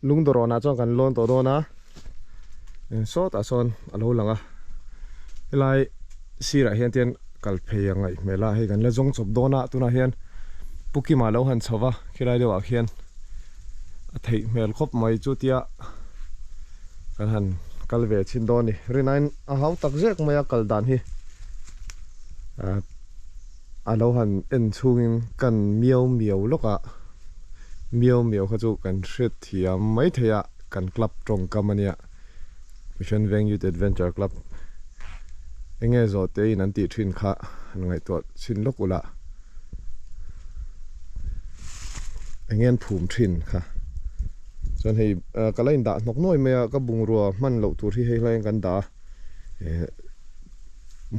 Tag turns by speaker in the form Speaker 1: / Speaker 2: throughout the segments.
Speaker 1: Lungdawrawnah chuan kan lawn tawh dawn a, sawtah sawn a lo lang a, helai sirah hian tian kal phei a ngaih hmel a, hei kan la zawng chawp dawn a, tunah hian Pu Kima lo han chho va khilai deuhah khian a theih hmel khawp mai chu tia kan han kal ve chhin dawn a ni. Rinain a hau tak zek mai a kal dan hi a lo han en chhungin kan miau miau lawk a. Miau miau kha chu kan hrethiam mai thei a, kan club tawngkam a nia, Mission Veng Youth Adventure Club eng nge zawh te in an tih thin kha han ngaihtuah chhin lawk ula, eng nge an phum thin kha. Chuan hei ka la indah hnawk nuai mai a, ka bungrua hman loh tur hi hei hlaiin kan dah a, eh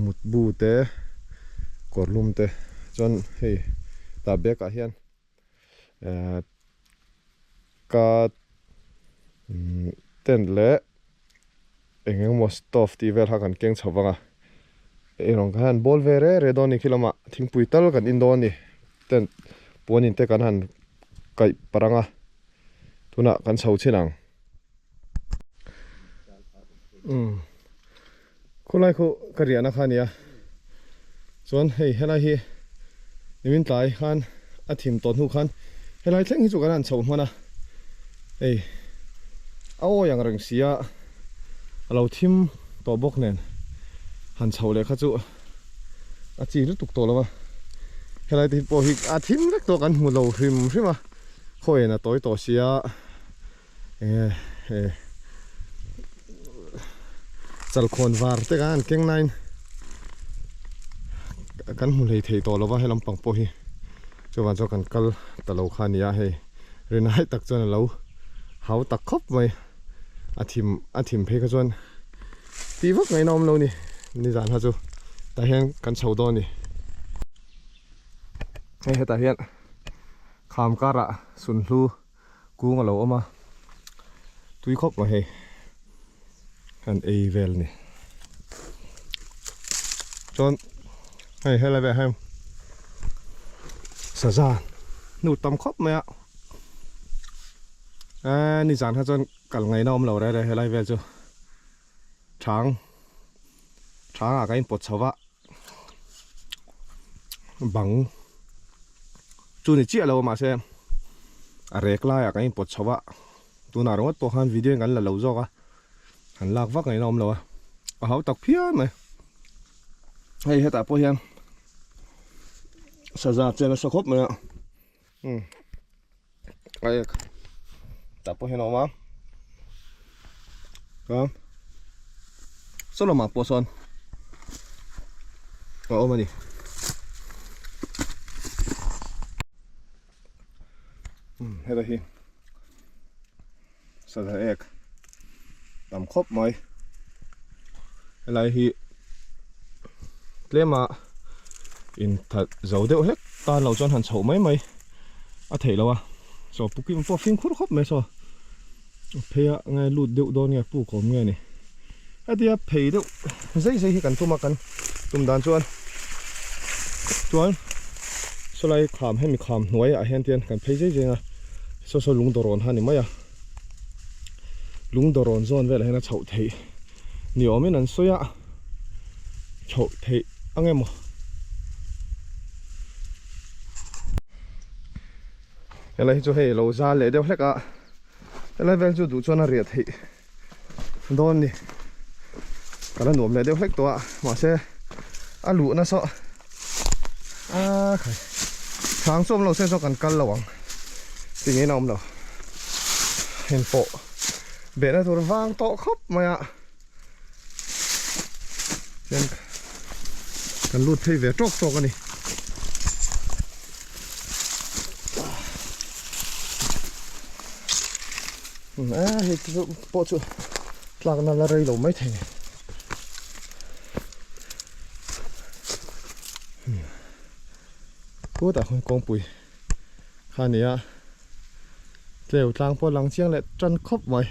Speaker 1: mutbu te kawrlum te chuan hei tah bag ah hian. Ka tent leh eng eng emaw stove tih vel kha kan keng chho vang a, eirawng kha han bawl ve re re dawn a ni khi lamah thingpui tal kan in dawn a ni tent puan in te kan han kaih parh ang a tunah kan chho chhin ang. Khulai khu ka riahna kha a nia chuan hei helai hi nimin tlai khan a thim tawh hnu khan helai thleng hi chu kan han chhoh hman a hei a awi ang reng si a a lo thim tawh bawk nen han chhoh leh kha chu a chi lutuk tawh lo a helai te pawh hi a thim vek tawh kan hmu lo hrim hrim a khawiin a tawi tawh sia. Enge eh chalkhawn var te khan an keng nain kan hmu hlei thei tawh lova he lampang pawh hi chuvang chuan kan kal ta lo kha a nia hei rinai tak chuan a lo hau tak khawp mai a thim a thim phei kha chuan tih vak ngaihna awm lo ni nizan kha chu tah hian kan chho dawn a ni hei hetah hian kham karah sunhlu. Kung a lo awm a, tui khawp mai hei kan ei vel a ni. Chuan hei helai velah hian saza hnu tam khawp mai a, eee nizan kha chuan kal ngaihna awm lo reh reh helai vel chu chhang chhangah ka inpawt chho va. Bang chu ni chiah lo a mahse a rek laiah kan inpawt chho a tunah ringawt pawh khan video in kan la lo zawk a han lak vak ngaihna awm lo a a hau tak phian mai hei hetah pawh hian saza chen nasa khawp mai a umm a ek tah pawh hian a awm a chuan saw lamah pawh sawn a awm a ni umm heta hi sangha ek tam khawp mai helai hi tlema inthat zo deuh hlek tan lo chuan han chhoh mai mai a theih loh a chaw pukim pawh fimkhur khawp mai saw phei a nge lut deuh dawn nge puk awm nge ni hetia phei deuh zai zai hi kan tum a kan tum dan chuan chuan sawlai kham hemi kham hnuai ah hian tian kan phei zai zai a saw saw lung dawrawn kha a ni mai a lung dawrawn zawn velah hian a chhoh theih ni awmin an sawi a chhoh theih ang emaw. Helai hi chu hei lo zal leh deuh hlek a helai vel chu duh chuan a riah theih dawn ni ka la nuam leh deuh hlek tawh a mahse a luh nasa a khai chhang chu awm lo se chu kan kal lo ang ti ngeiin a awm lo heng pawh behna tur vang tawh khawp mai a chuan kan lut phei ve tawk tawk a ni. A hei chu pawh chu tlakna la rei lo mai thei ni. Khutah khuan kawngpui kha a ni a, tleu tlang pawh a lang chiang leh tan khawp mai.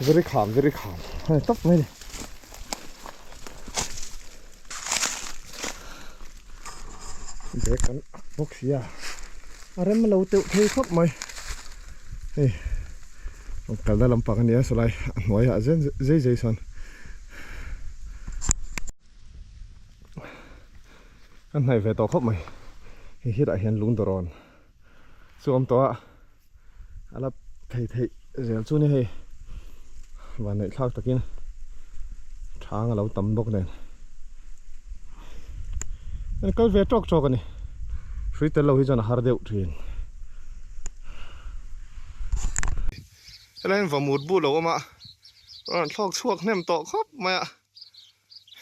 Speaker 1: Very kham very kham a ni tawp mai a ni. Bag kan ak bawk si a, a rem lo teuh thei khawp mai. Hei rawn kalna lampang a nia sawlai a hnuaiah zen zei zei sawn kan hnaih ve tawh khawp mai. Hei hetah hian lung dawrawn chu a awm tawh a. A la thei theih zel chu ni hei vanneih thlak takin thang a lo tam bawk nen an kal ve tawk tawk a ni hrui tel lo hi chuan a har deuh thin. Helai hian vamut bu lo awm a rawn thlawk chhuak hnem tawh khawp mai a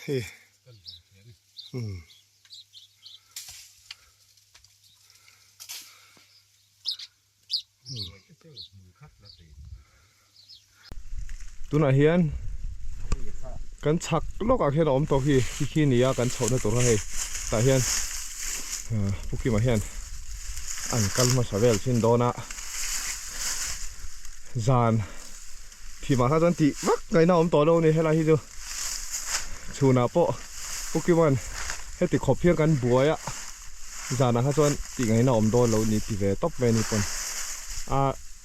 Speaker 1: hei umm. Tunah hian kan chhak lawkah khian a awm tawh khi khi khi nia kan chhohna tur kha hei tah hian Pu Kima hian an kal hmasa vel chin dawn a zan thimah kha chuan tih vak ngaihna a awm tawh lo a ni helai hi chu chhunah pawh Pu Kima'n heti khawp hian kan buai a. Zanah kha chuan tih ngaihna awm dawn lo ni ti ve tawp mai a ni pawn a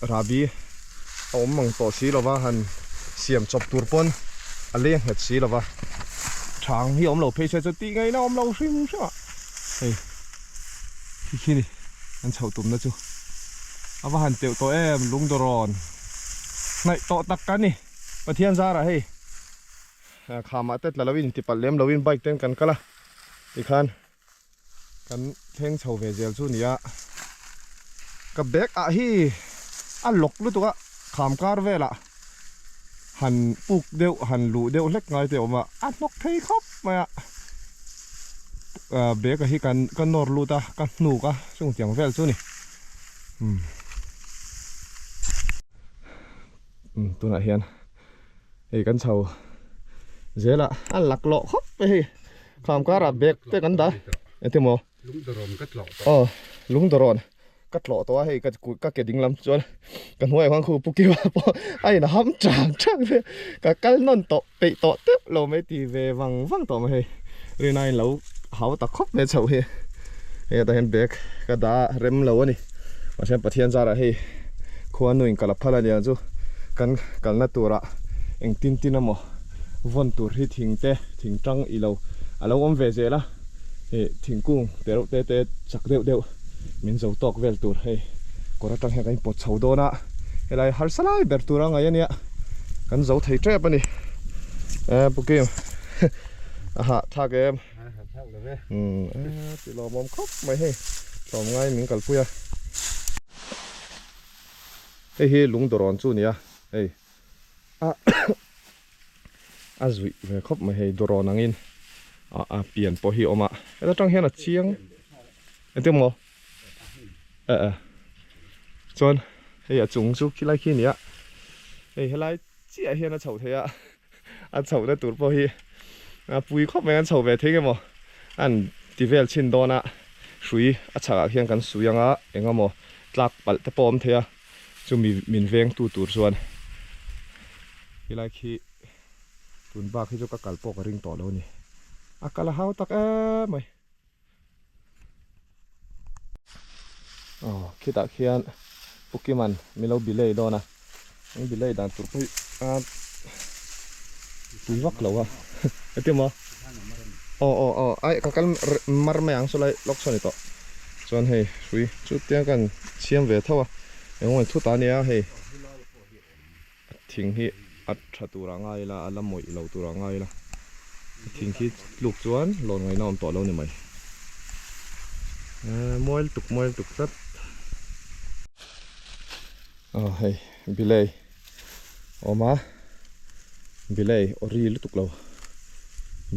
Speaker 1: rahbi a awm mang tawh si lova han siam chawp tur pawn a leng nghet si lova thang hi awm lo phei se chu tih ngaihna awm lo hrim hrim a hei khi khi ni an chhoh tumna chu a va han teuh tawh em lungdawrawn hnaih tawh tak ka ni Pathian zarah hei khamah te tla lovin intipalh lem lovin bike ten kan kal a tikhan. Kan thleng chho ve zel chu nia. Ka bag ah hi a lawk lutuk a, kham kar velah han puk deuh han luh deuh hlek ngai te a awm a, a hnawk thei khawp mai a. Bag ah hi kan ka nawr lut a, ka hnuk a chung tiang vel chu ni. Umm tunah hian hei kan chho zel a, a laklawh khawp mai hei. Kham karah bag te kan dah engtin maw
Speaker 2: Lungdawrawn ka tlawh
Speaker 1: tawh aw lungdawrawn ka tlawh tawh a hei ka ka ke ding lam chuan ka hnuaiah khan khu pu kiwa pawh a in ham chang chang ve ka kal nawn tawh peih tawh teuh lo mai ti ve vang vang tawh mai hei rin aiin lo hau ta khawp mai chhoh hi hei hetah hian bag ka dah rem lo a ni mahse Pathian zarah hei khuanuin ka la phal a niang chu kan kalna turah engtin tin emaw vawn tur hi thing te thing tang i lo a lo awm ve zel a ih thingkung te reuh te te chak deuh deuh min zo tawk vel tur hei kawr atang hian kan inpawt chho dawn a helai harsa lai ber tur a ngaih a nia kan zo thei tep a ni e pu Kim a hah thlak em umm e ti lawmawm khawp mai hei tlawmngai min kalpui a hei hi lung dawrawn chu a ni a hei a. a zuih ve khawp mai hei dawrawn angin a pian pawh hi a awm a heta tang hian a chiang engtin maw eh eh chuan hei a chung chu khilai khi a ni a hei helai chiah hian a chhoh theih a a chhohna tur pawh hi a pui khawp mai an chho ve thei nge maw an ti vel chhin dawn a hrui a chhakah khian kan sui anga eng emaw tlak palh te pawh a awm thei a. Chumi min veng tu tur chuan helai khi tun bak hi chu ka kal pawh ka ring tawh lo a ni. A kal a hau tak em mai. Aw khitah khian Pu Kiman min lo bilei dawn a, min bilei dan tur pawh hi a pui vak lo a engtin maw? Aw aw aw ai ka kal mar mai ang sawlai lawk saw ni tawh. Chuan hei hrui chu tiang kan siam ve tho a engemaw thut a nia hei thing hi a tha tur ah ngai ila a la mawih lo tur ah ngai ila thing khi tluk chuan lawn ngaihna awm tawh lo ni mai mual tuk mual tuk tlat aw hei bilei awm a bilei aw ri lutuk lo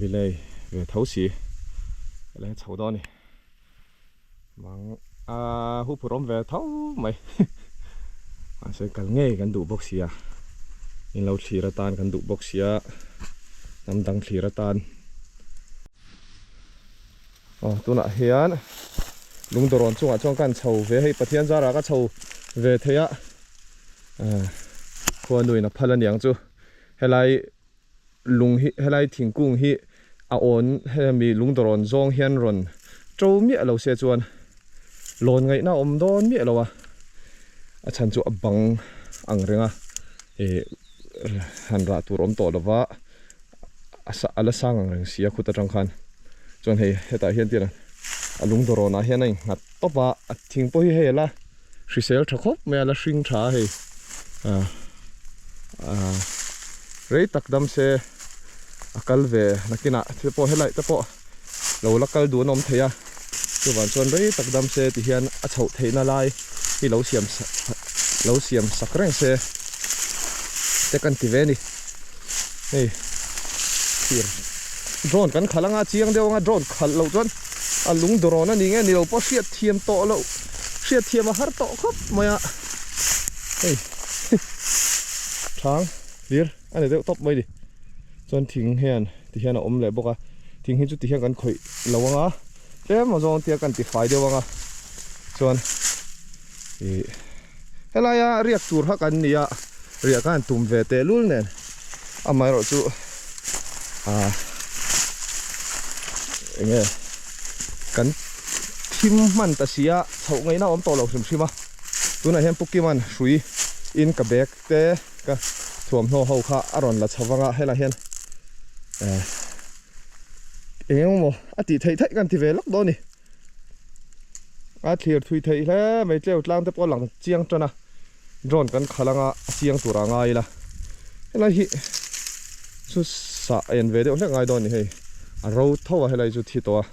Speaker 1: bilei ve tho si helai chho dawn a ni. Mang a huphurh awm ve tho mai mahse kal ngei kan duh bawk sia in lo thlir atan kan duh bawk sia hnam dang thlir atan aw tunah hian lungdawrawn chungah chuan ka han chho ve hei Pathian zarah ka chho ve thei a khuanuin a phal aniang chu. Helai lung hi helai thingkung hi a awn hemi lungdawrawn zawng hian rawn to miah lo se chuan lawn ngaihna a awm dawn miah lo a, a chhan chu a bang ang reng a ih han rah tur awm tawh lova a sa a la sang ang reng si a khut atang khan chuan hei hetah hian tir a lungdawrawn ah hian a innghat tawp a a thing pawh hi hei a la hrisel tha khawp mai a la hring tha a hei ah ah rei tak dam se a kal ve nakinah thil pawh helai te pawh lo la kal duh an awm thei a chuvang chuan rei tak dam se ti hian a chhoh theihna lai hi lo siam lo siam sak reng se te kan ti ve a ni hei thir drone kan khalh anga chiang deuh anga drone khalh loh chuan a lung dawrawn a ni nge ni lo pawh hriat thiam tawh loh hriat thiam a har tawh khawp mai a hei thang hlir a ni deuh tawp mai ni chuan thing hian ti hian a awm leh bawk a thing hi chu ti hian kan khawih lo ang a tlem a zawng tia kan ti fai deuh ang a chuan ih helaia riak tur kha kan ni a riah khan tum ve teh lul nen amaherawh chu ah eng nge kan thim hman ta si a chhoh ngaihna a awm tawh lo hrim hrim a tunah hian Pu Kima'n hrui in ka bag te ka thuamhnaw ho kha a rawn la chho vang a helaiah hian eh eng emaw a tih theih theih kan ti ve lawk dawn a ni. A thlir thui theih hle mai tleu tlang te pawh a lang chiang tan a drone kan khalh anga a chiang tur a ngai ila helai hi chu sah a en ve deuh hlek ngai dawn a ni hei a ro tho a helai chu thi tawh a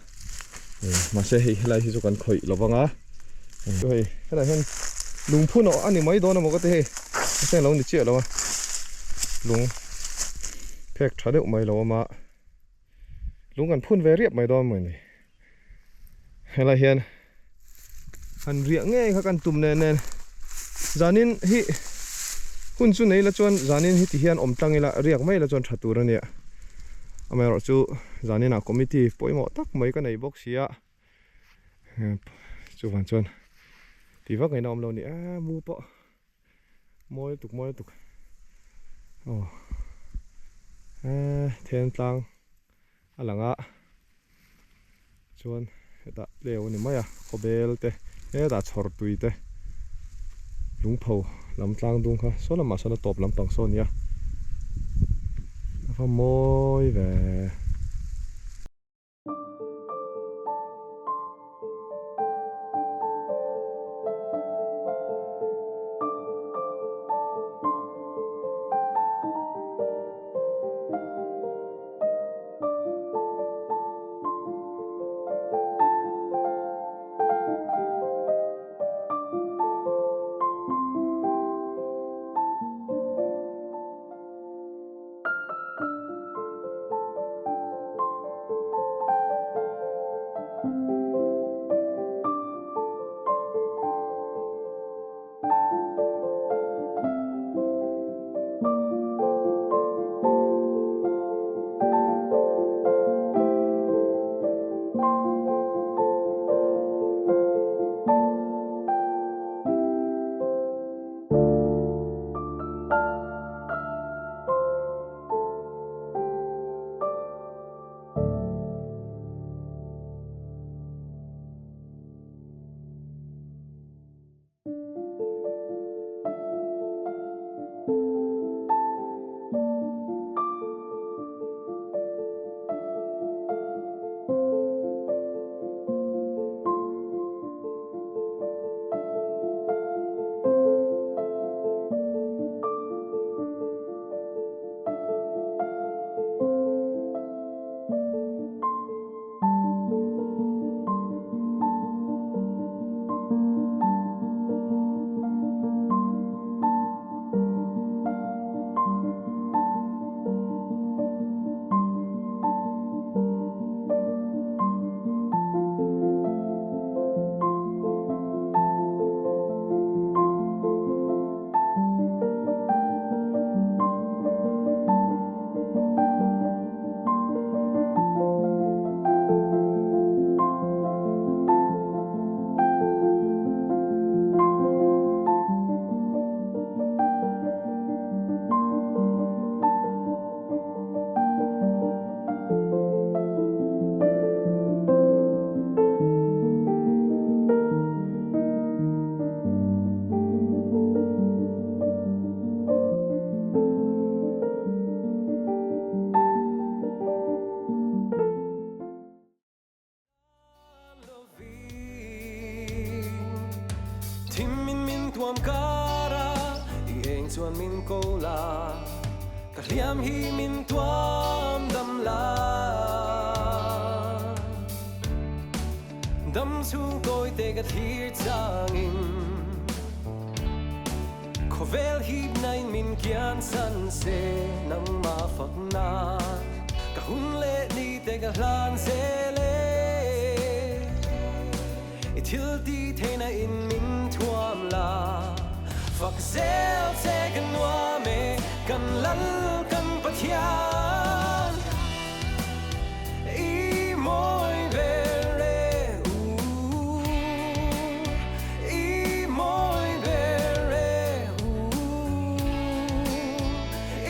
Speaker 1: mahse hei helai hi chu kan khawih lo vang a hei helai hian lungphun a ni mai dawn a maw ka ti hei mahse a lo ni chiah lo a lung phek tha deuh mai lo awm a lung kan phun ve riap mai dawn maw ni. Helai hian han riah ngei kha kan tum nen nen zanin hi hun chu nei la chuan zanin hi ti hian awm tlang ila riak mai la chuan tha tur a nia amaherawh chu zaninah committee pawimawh tak mai ka nei bawk si a chuvang chuan ti vak ngaihna awm lo a ni a mu pawh mawi lutuk mawi lutuk aw eh then tlang. A lang a chuan hetah tleu a ni mai a khawbel te hetah chhawr tui te lungpho lam tlang dung kha saw lamah sawn a tawp lampang saw a ni a a va mawi ve.
Speaker 2: chuan min ko la, ka hliam hi min tuam dam la. Dam chhung tawi te ka thlir changin, khawvel hipna in min kian san se, nangmah fak nan ka hun leh ni te ka hlan zel e. I thil ti theihna in min thuam la, fak zel che ka nuam e, kan Lal kan Pathian. I mawi ber e u, i mawi ber e u,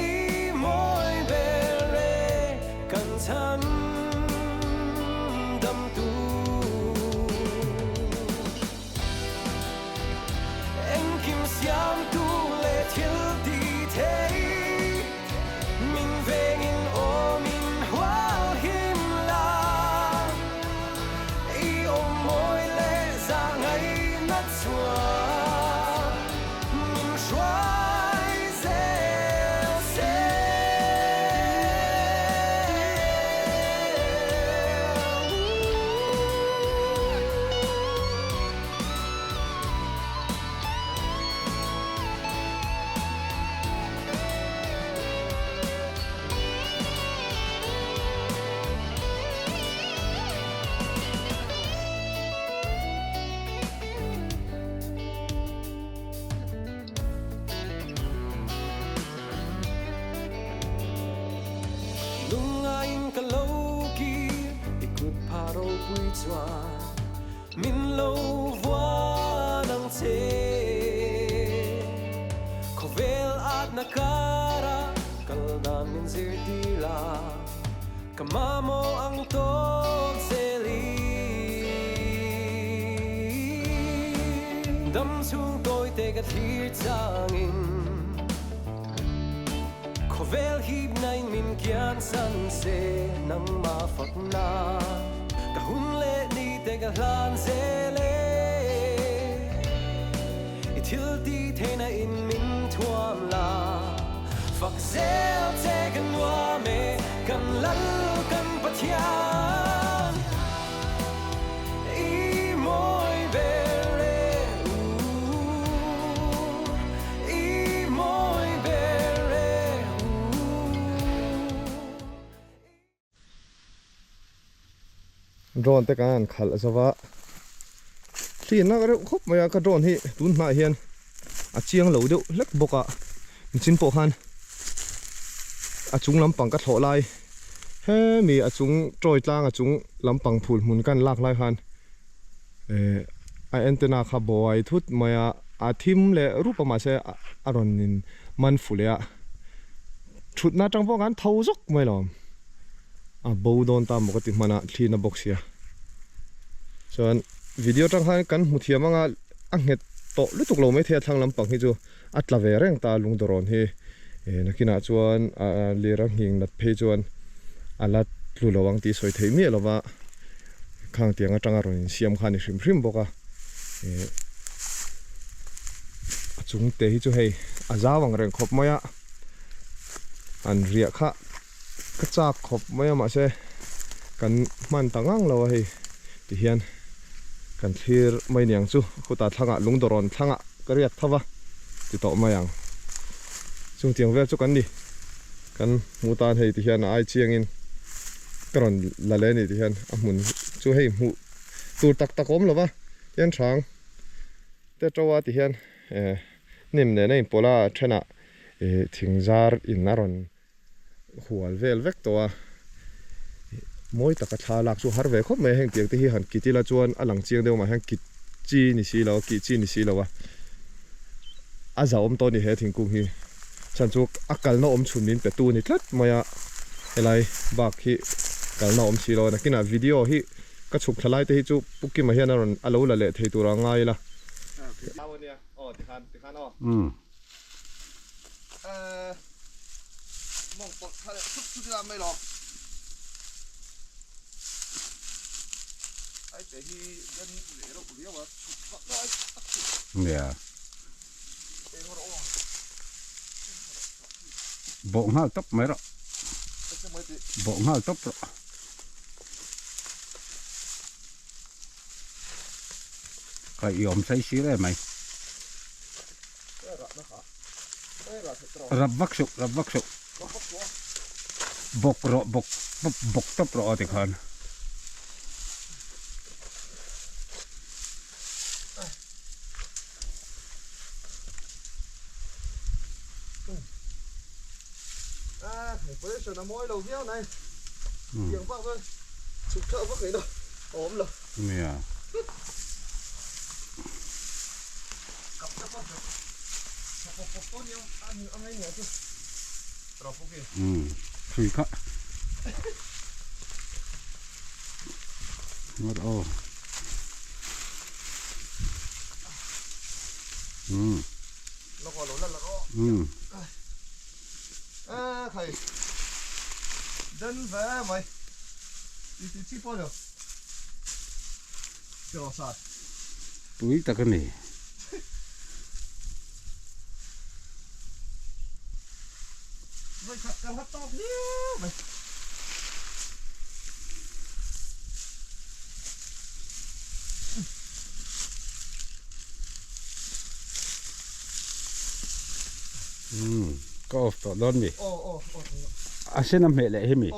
Speaker 2: i mawi ber e kan chhan dam tu. Engkim siamtu leh thil ti thei, min vengin aw min hual him la. I awm mawi leh zah ngaihna chuan min hruai zel se. Lungaiin ka lo kir i kut pha ropui chuan min lo vuan ang che. Khawvel atna kara kal dan min zirtir a, ka mamawh ang tawk zelin. Dam chhung tawi te ka thlir changin, khawvel hipna in min kian san se, nangmah fak nan ka hun leh ni te ka hlan zel e. I thil ti theihna in min thuam la, fak zel che ka nuam e, kan Lal kan Pathian. I mawi ber e u, i mawi ber e u.
Speaker 1: Drone te kan han khalh zova, thli nak reuh khawp mai a, ka drone hi tun hmaah hian a chiang lo deuh hlek bawk a, michin pawh khan a chung lampang ka thlawh lai hemi a chung tawi tlang a chung lampang phul hmun kan lak lai khan eh a antenna kha buai thut mai a, a thim leh rup a mahse a rawn in man fu leh a, thutna atang pawh khan tho zawk mai lo. A bo dawn ta maw ka ti hman a, thli na bawk sia. Chuan video atang khan kan hmu thiam anga a nghet tawh lutuk lo maithei a thlang lampang hi chu a tla ve reng ta lungdawrawn hi. Nakinah chuan lir a nghing nat phei chuan a la tlu lo ang tih sawi theih miah lova khang tiang atanga rawn insiam kha a ni hrim hrim bawk a. A chung te hi chu hei a zau ang reng khawp mai a, an riah kha. Ka chak khawp mai a mahse kan hman ta ngang lo a hei ti hian kan thlir mai niang chu khutah thlangah lungdawrawn thlangah ka riak tho va ti tawh mai ang chung tiang vel chu kan ni kan hmuh tan hei ti hian a ai chiangin ka rawn la leh a ni ti hian a hmun chu hei hmuh tur tak tak a awm lo va tihian hrang te to a ti hian eh hnim nen a inpawlh a a thenah ih thing zar in a rawn hual vel vek tawh a, mawi taka thla lak chu har ve khawp mai a, heng tiang te hi han kit ila chuan a lang chiang deuh mah hian kit chi ni si lo a, kih chi ni si lo a, a zahawm tawh a ni he thingkung hi, chhan chu a kalna awm chhun min pe tu a ni tlat mai a, helai bak hi kalna awm si lo a, nakinah video hi ka chhuk thla lai te hi chu Pu Kima hian a rawn a lo la leh thei tur a ngai ila.
Speaker 3: Nia. Bawh nghal tawp mai rawh. Bawh nghal tawp rawh. Ka i awm sai sir em mai. Rap vak suh, rap vak suh. Bawk rawh, bawk, bawk tawp rawh aw tikhan. Nia. Umm hrui kha. Ngawt aw. Umm. Umm. Tui tak a ni. Umm ka off tawh dawn mi? A sen a hmeh leh hi mi?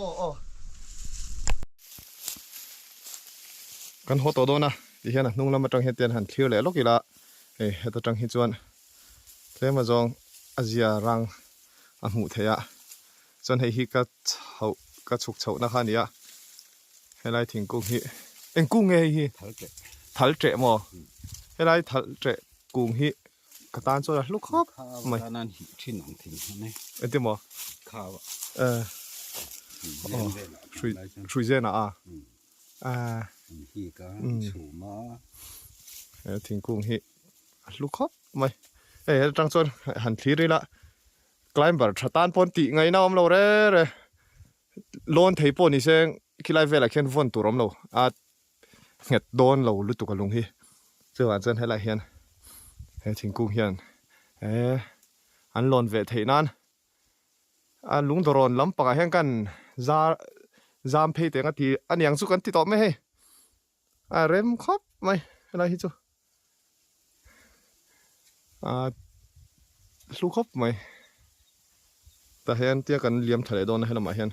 Speaker 1: Kan haw tawh dawn a ti hian a hnung lam atang hian tian han thlir leh lawk ila hei heta tang hi chuan tlem azawng a zia rang a hmuh theih a chuan hei hi ka chhoh ka chhuk chhoh na kha a ni a helai thingkung hi eng kung nge hei hi thal teh maw helai thal teh kung hi ka tan chuan a hlu khawp mai engtin maw hrui zen ah a he thingkung hi a hlu khawp mai hei atang chuan han thlir ila climber tha tan pawn tih ngaihna awm lo re re lawn thei pawh ni se khilai velah khian vawn tur awm lo a nghet dawn lo lutuk a lung hi chuvang chuan helaiah hian he thingkung hian eh an lawn ve theih nan a lung dawrawn lampangah hian kan zar zam phei teng a ti a niang chu kan ti tawh mai hei a rem khawp mai helai hi chu a hlu khawp mai tah hian tia kan liam tha leh dawn a helamah hian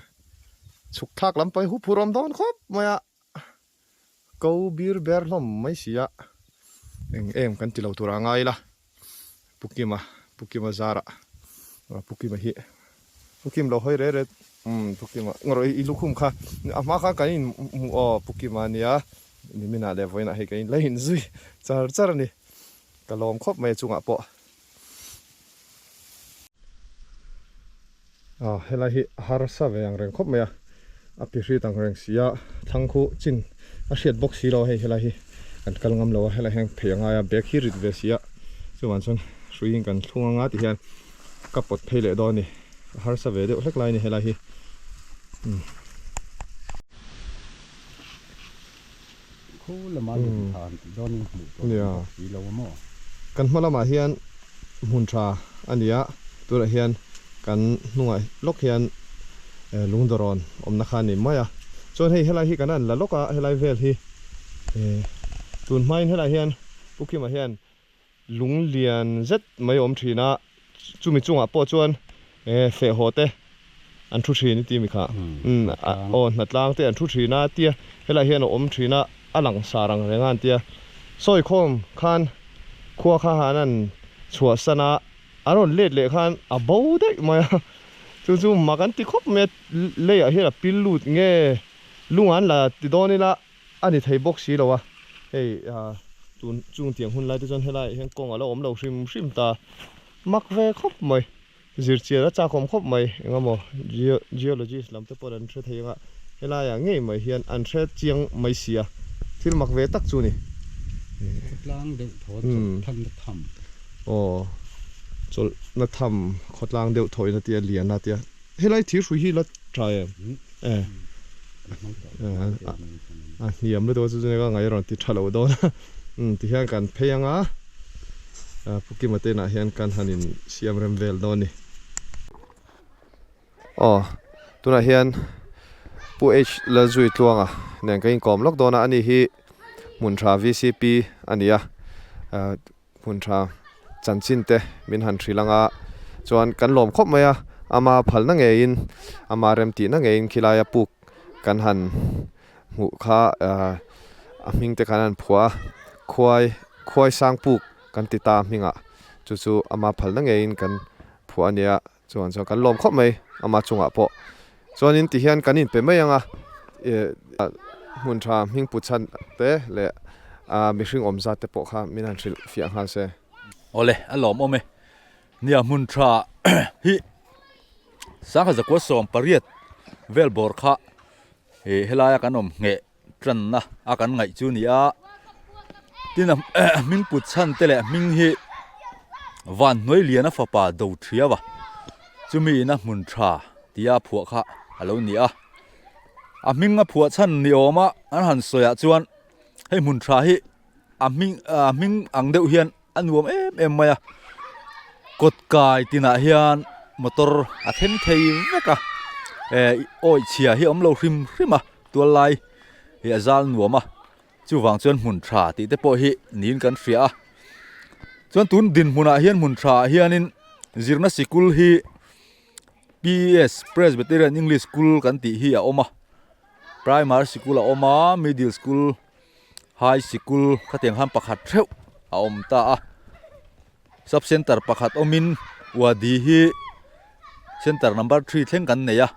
Speaker 1: chhuk thlak lam pawh hi huphurh awm dawn khawp mai a. Ko bir ber hlawm mai si a, eng em kan ti lo tur a ngai ila, Pu Kima, Pu Kima zarah, Pu Kima hi, Pu Kim lo hawi reh reh, umm Pu Kima, ngarawh i lukhum kha, a hma khan kan in hmuh aw Pu Kima ania, niminah leh vawiinah hei kan in la in zui char char a ni, ka lawm khawp mai a chungah pawh. A helai hi a harsa ve ang reng khawp mai a, a pi hrit ang reng si a, thlang khu chin a hriat bawk si lo a hei helai hi kan kal ngam lo a, helai hian phei a ngai a, bag hi rit ve si a, chuvang chuan hruiin kan thlung anga ti hian ka pawt phei leh dawn a ni, a harsa ve deuh hlek lai a ni helai hi.
Speaker 3: Khu lama lung tha an tih dawnin hmuh tur an bawk si lo a maw?
Speaker 1: Kan hma lamah hian hmun tha a ni a, tunah hian kan hnungah lawk hian lungdawrawn awmna kha a ni mai a. Chuan hei helai hi kan han la lawk a, helai vel hi tun hmain helai hian Pu Kima hian lung lian zet mai a awm thin a, chumi chungah pawh chuan feh haw te an thu thin i ti mi kha aw hnatlang te an thu thin a tia helaiah hian a awm thin a a lang sar ang reng a an tia sawi khawm khan khua kha han an chhuah san a an rawn let leh khan a bo daih mai a chu chu mak an ti khawp mai a leiah hian a pil lut nge lung an la ti dawn ila. A ni thei bawk si lo a, hei tun chung tiang hun lai te chuan helaiah hian kawng a lo awm lo hrim hrim ta mak ve khawp mai, zirchian a chakawm khawp mai eng emaw geologist lam te pawh an hre thei anga helaiah ngei mai hian an hre chiang mai si a, thil mak ve tak chu a ni.
Speaker 3: Khawtlang deuh thaw chawlh than na tham.
Speaker 1: Aw chawlh na tham khawtlang deuh thaw in a tia lian a tia helai thir hrui hi la tha em? E a hniam lutuk a chu chu ka ngaih rawn ti tha lo dawn a umm ti hian kan phei anga Pu Kima te inah hian kan han in siam rem vel dawn a ni. Aw tunah hian Pu H Lalzui Tluanga nen kan inkawm lawk dawn a, ani hi hmun tha vcp a ni a, hmun tha chanchin te min han hrilh ang a, chuan kan lawm khawp mai a, ama phalna ngeiin ama remtihna ngeiin khilaia puk kan han hmuh kha a hming te khan an phuah a, khuai khuai sang puk kan ti ta a hmingah chu chu ama phalna ngeiin kan phuah a nia. Chuan chuan kan lawm khawp mai ama chungah pawh. Chuanin tihian kan inpe mai ang a, hmun tha hming put chhan te leh mihring awm zat te pawh kha min han hrilh fiah nghal se.
Speaker 4: Awle, a lawm awm e. Nia hmun tha hi sangha zakua 18 vel bawr kha helaia kan awm ngheh tanna a kan ngaih chu ni a tin a hming put chhan te leh hming hi van hnuai lian a fapa do thiau a chumi ina hmun tha tia phuah kha a lo ni a a hming a phuah chhan ni awm a an han sawi ah chuan hei hmun tha hi a hming a hming ang deuh hian a nuam em em mai a kawt kai tinah hian motor a thleng thei vek a eh awi chhia hi a awm lo hrim hrim a tual lai hi a zal nuam a chuvang chuan hmun tha tih te pawh hi niin kan hria a chuan tun dinhmunah hian hmun tha ah hianin zirna sikul hi P_S Presbyterian English School kan tih hi a awm a primary sikul a awm a middle school High sikul khatiang khan pakhat theuh a awm ta a, sub center pakhat awmin Wadi hi center number three thleng kan nei a,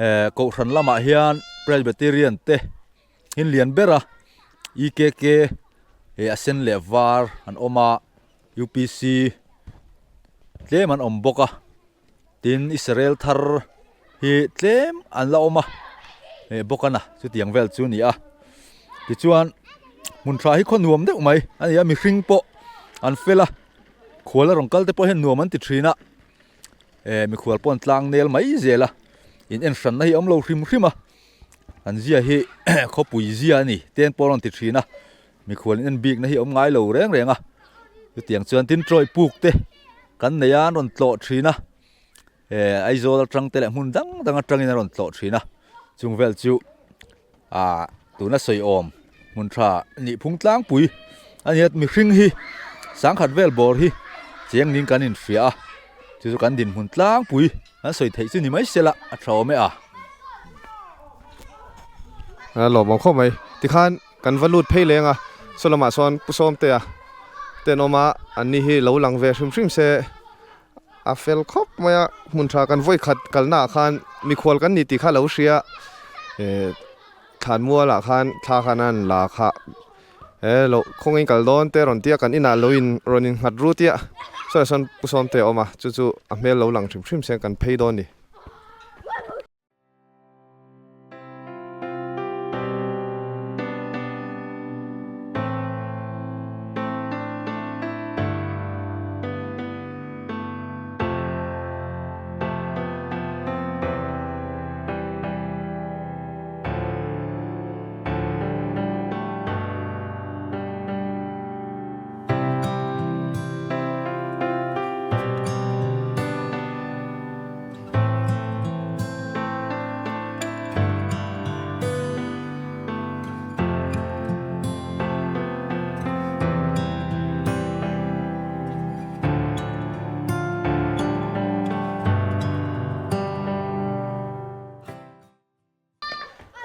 Speaker 4: eh kohhran lamah hian Presbyterian te hin lian ber a EKK eh a sen leh var an awm a UPC tlem an awm bawk a. Tin, Israel thar hi tlem an la awm a, eh bawk a na chutiang vel chu a ni a. Tichuan, hmun tha hi khaw nuam deuh mai a ni a, mihring pawh an fel a, khual a rawn kal te pawh hian nuam an ti thin a, eh mikhual pawh an tlang nel mai zel a, in en hranna hi a awm lo hrim hrim a, an zia hi khawpui zia a ni ten pawh a rawn ti thin a, mikhual in en bikna hi a awm ngai lo reng reng a, chutiang chuan tin tawih puk te. Kan nei a an rawn tlawh thin a, eh Aizawl atang te leh hmun dang dang atangin a rawn tlawh thin a, chung vel chu ah tuna sawi awm hmun tha nih phung tlangpui a ni a, mihring hi sangkhat vel bawr hi cheng ning kan inhria a, chu chu kan dinhmun tlangpui an sawi theih chu ni mai se la a tha awm e a.
Speaker 1: A lawmawm khawp mai tikhan. Kan va lut phei leng a, saw lamah sawn Pu Sawmtea te an awm a, an ni hi lo lang ve hrim hrim se a fel khawp mai a, hmun tha kan vawi khat kalna ah khan mikhual kan ni tih kha lo hria eh thlan mual ah khan thla khan an la kha he lo khawngin kal dawn te rawn tia kan inah lo in rawn in nghat ru tia saw ah sawn Pu Sawmtea a awm a, chu chu a hmel lo lang hrim hrim se kan phei dawn a ni.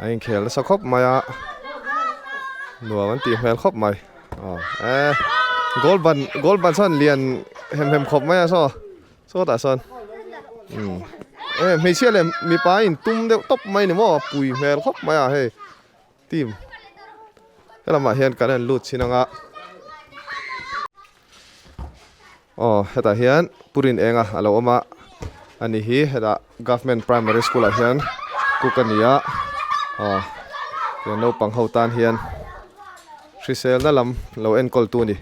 Speaker 1: A inkhel nasa khawp mai a nuam an tih hmel khawp mai aw eh goal ban goal ban sawn lian hem hem khawp mai a saw sawtah sawn umm eh hmeichhia leh mipa a intum deuh tawp mai ni maw pui hmel khawp mai a hei team helamah hian kan han lut chhin ang a aw hetah hian pu rinenga a lo awm a ani hi hetah government primary school ah hian cook a ni a aw tiang naupang ho tan hian hriselna lam lo enkawl tu a ni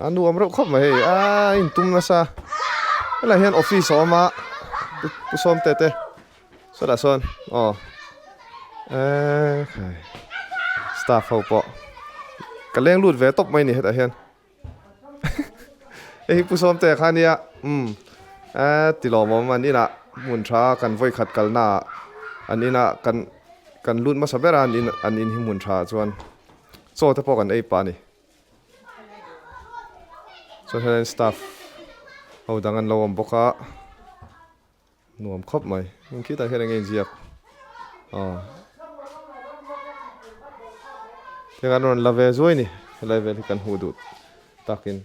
Speaker 1: a nuam reuh khawp mai hei a intum nasa helaiah hian office a awm a pu sawmte te sawtah sawn aw ekhai staff ho pawh ka leng lut ve tawp mai a ni hetah hian hei hi pu sawmte kha ania umm. Eee ti lawmawm an inah hmun tha kan vawi khat kalna ah an inah kan kan lut hmasa ber a an in an in hi hmun tha ah chuan chaw te pawh kan ei pah a ni. Chuan hianin staff ho dang an lo awm bawk a nuam khawp mai hmun khitah hian enge inziak aw tiang an rawn la ve zuai a ni helai vel hi kan hmuh duh takin.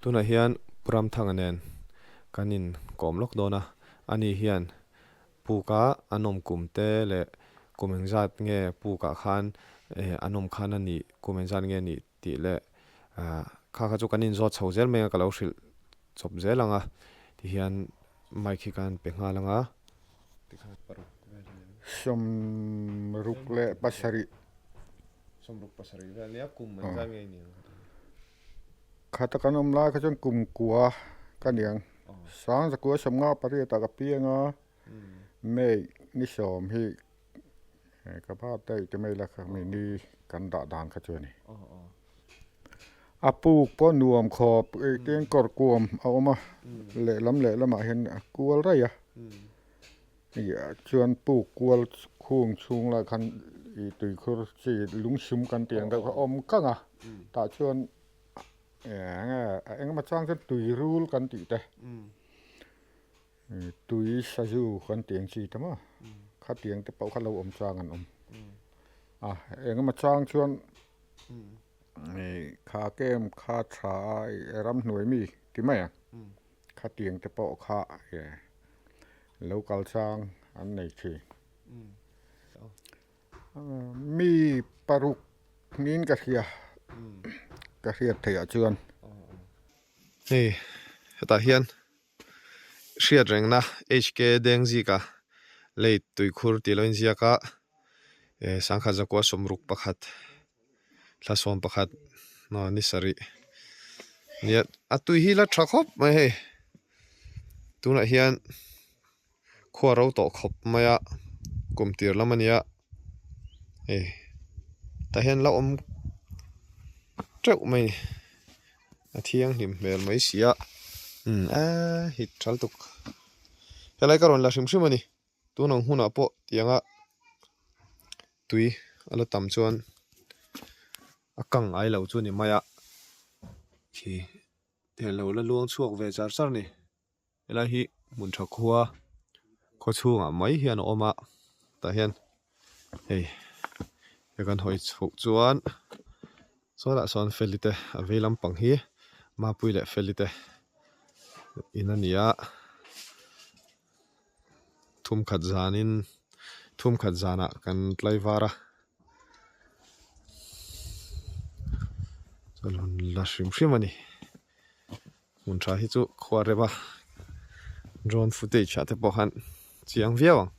Speaker 1: Tunah hian Pu Ramthanga nen kan inkawm lawk dawn a, ani hian Puka an awm kum te leh kum engzat nge Pukah khan an awm khan a nih, kum engzat nge a nih tih leh kha kha chu kan inzawt chho zel mai a, ka lo hrilh chawp zel ang a, tihian mic hi kan pe nghal ang a.
Speaker 3: Sawmruk leh pasarih.
Speaker 1: Sawmruk pasarih vel nia kum engzat nge ni ang?
Speaker 3: Khata kan awm lai kha chuan kum kua ka ni ang. Sang zakua sawmnga pariat ah ka piang a, May ni sawm hi ka bak daih te mai la kha mi ni kan dah dan kha chu a ni. A puk pawh nuam khawp tin kawr kuam a awm a, lehlam lehlamah hian a kual raih a. Chuan puk kual khung chhung lai khan ih tuikhur chi lungsum kan tih ang deuh kha a awm kang a tah chuan eng engemaw chang chuan tuirul kan tih te tui sazu kan tih ang chi te maw khatiang te pawh kha lo awm chang an awm a engemaw chang chuan ih kha kem kha tha a ramhnuai mi ti mai ang. Khatiang te pawh kha lo kal chang an nei thin. Mi paruk niin ka hria, ka hriat theih ah chuan.
Speaker 1: Hei hetah hian hriat rengna HK Dengzika lei tuikhur tih lo inziak a, sangkhat zakua sawmruk pakhat. Thla 11 ni sarih nia a tui hi la tha khawp mai hei tunah hian khua ro tawh khawp mai a kum tir lam a nia hei tah hian la awm teuh mai a ni a thianghlim hmel mai si a umm eee hit tha lutuk helai ka rawn la hrim hrim a ni. Tun ang hunah pawh tianga tui a la tam chuan a kang ngai lo chu ni mai a, khi thei lo la luang chhuak ve char char a ni. Helai hi hmun tha khua khaw chhungah mai hian a awm a, tah hian hei he kan hawi chhoh chuan saw lah sawn feli te a vei lampang hi mapui leh feli te in a ni a. Thum khat zanin thum khat zanah kan tlai var a chuan hun la hrim hrim a ni hmun tha hi chu khua rem a drone footage ah te pawh khan chiang viau ang.